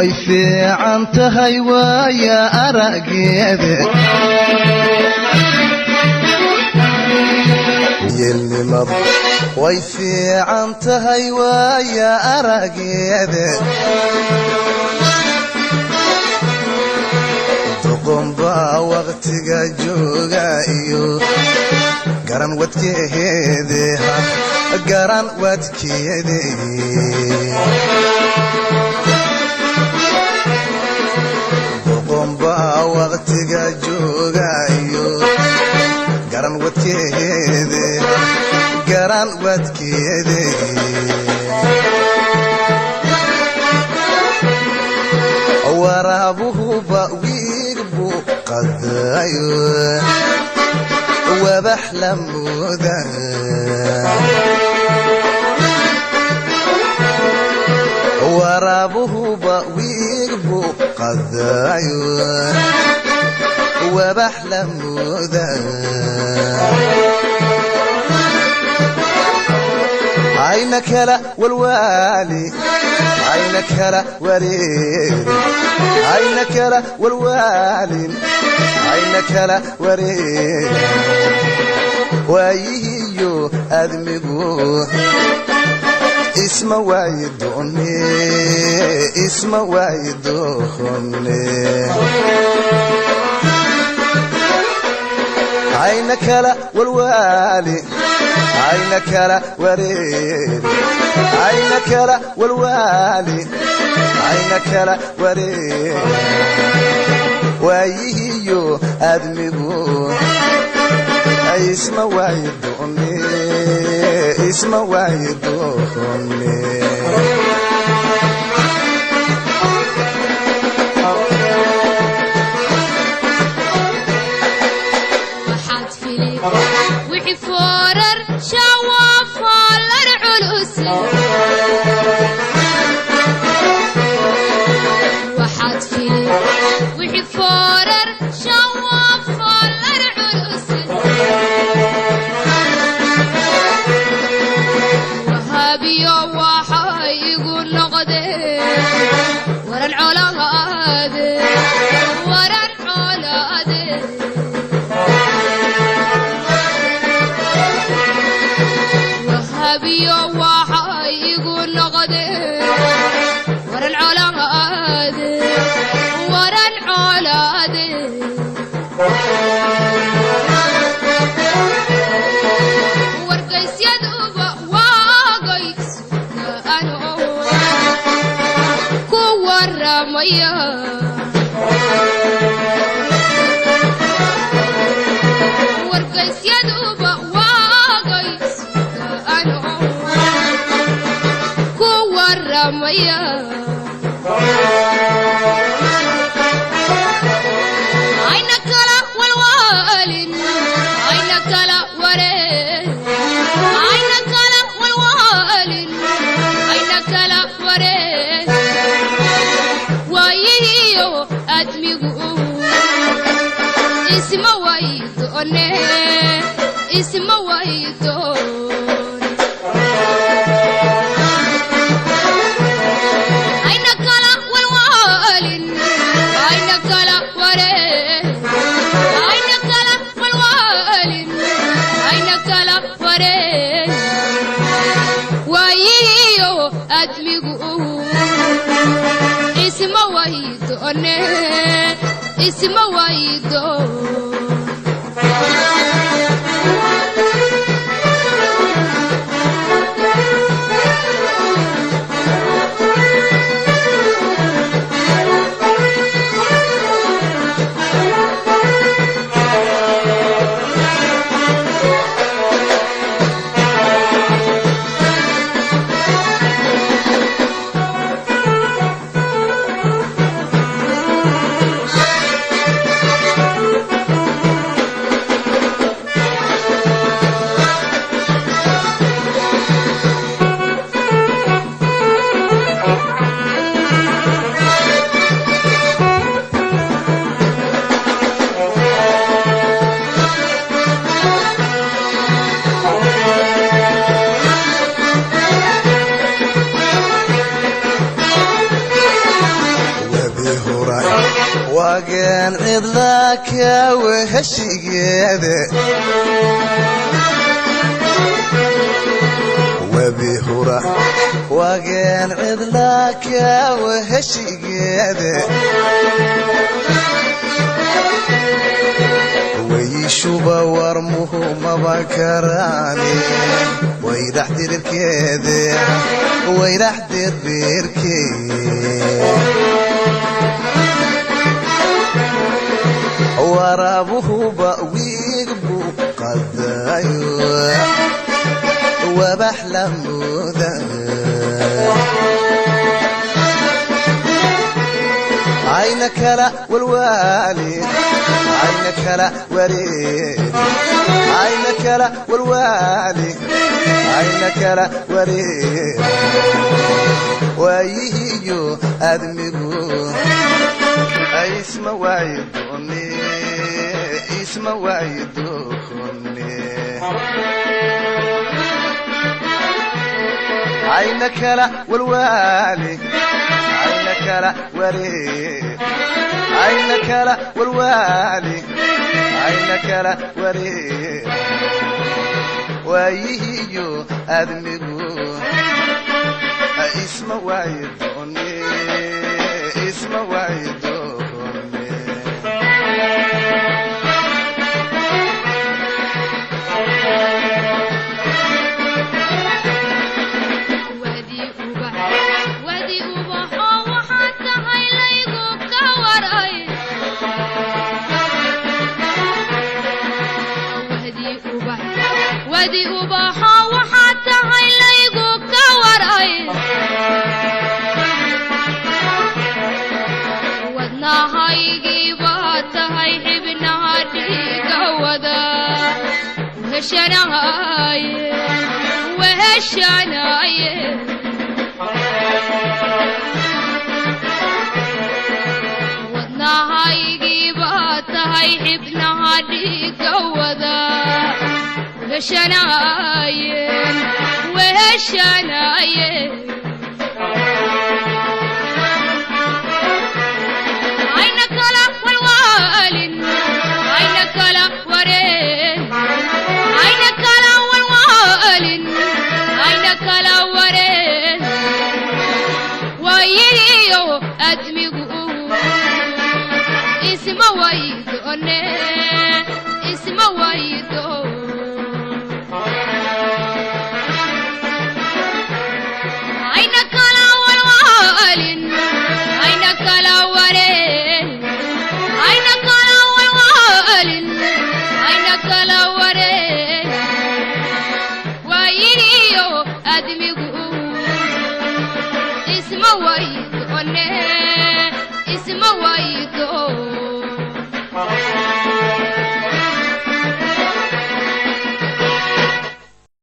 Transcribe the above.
Way fiican tahay waaya arageede. Yeelnimadu way fiican tahay waaya arageede. Doqonbaa waqtiga jooga iyo garan wadkeede, garan wadkeede. Doqonbaa waqtiga jooga iyo garan wadkeede, garan wadkeede. Waraabuhuba wiig buu qadayo wabax la mooda. Waraabuhuba wiig buu qadayo wabax la mooda. Ayna kala walwaali, ayna kala wareeri, ayna kala walwaalin, ayna kala wareeri. Waayihiyo admigu isma waayi doone, isma waayi doone. Ayna kala walwaali, ayna kala wareeri, ayna kala walwaali, ayna kala wareeri. Waayihiyo admigu isma waayi doone, isma waayi doone. Waxaad fili wixii foorar shawafaalar culus. Waxaad fili wixii foorar shawafaalar culus. Wahaabiyo waxay igu noqdeen waran colaade, waran colaade. Wahabiyo waxay igu noqdeen waran colaade, waran colaade. Wargaysyaduba waagay sugaano ku waramaya. Wargaysyaduba waagay sugaano ku waramaya. Ayna kala walwaalin, ayna kala wareen, ayna kala walwaalin, ayna kala wareen. Waayihiyo admigu isma waydoone, isma waydoon. Ayna kala walwaalin, ayna kala wareen, ayna kala walwaalin, ayna kala wareen. Waayihiyo admigu isma waydoone, isma waydoon. Wagan cidla ka weheshigeede, webi hura. Wagan cidla ka weheshigeede, wayishuba warmuhu maba karaane, waydax dirirkeede, waydax dirirkeed. Waraabuhuba wiig buu qadayo, wabax la mooda. Ayna kala walwaali, ayna kala wareeri, ayna kala walwaali, ayna kala wareeri. Waayihiyo aadmigu isma waayi doone, isma waayi doone. Ayna kala walwaali, ayna kala wareeri, ayna kala walwaali, ayna kala wareeri. Waayihiyo aadmigu isma waayi doone, isma waayi doone. Wadi ubax, wadi ubaxoo waxaad tahay laygu ka waray. Wadi ubax, wadi ubaxoo waxaad tahay laygu ka waray. Wadnahaygii baad tahay, xibnaha dhiiga wada weheshanaaye, weheshanaaye. Wadnahaygii baad tahay, xibnaha dhiiga wada weheshanaaye, weheshanaaye. Ayna kala walwaalin, ayna kala wareen, ayna kala walwaalin, ayna kala wareen. Waayihiyo admigu isma waydoone, isma waydo. Ayna kala walwaalin, ayna kala wareen, ayna kala walwaalin, ayna kala wareen. Waayihiyo admigu isma waydoone, isma waydo.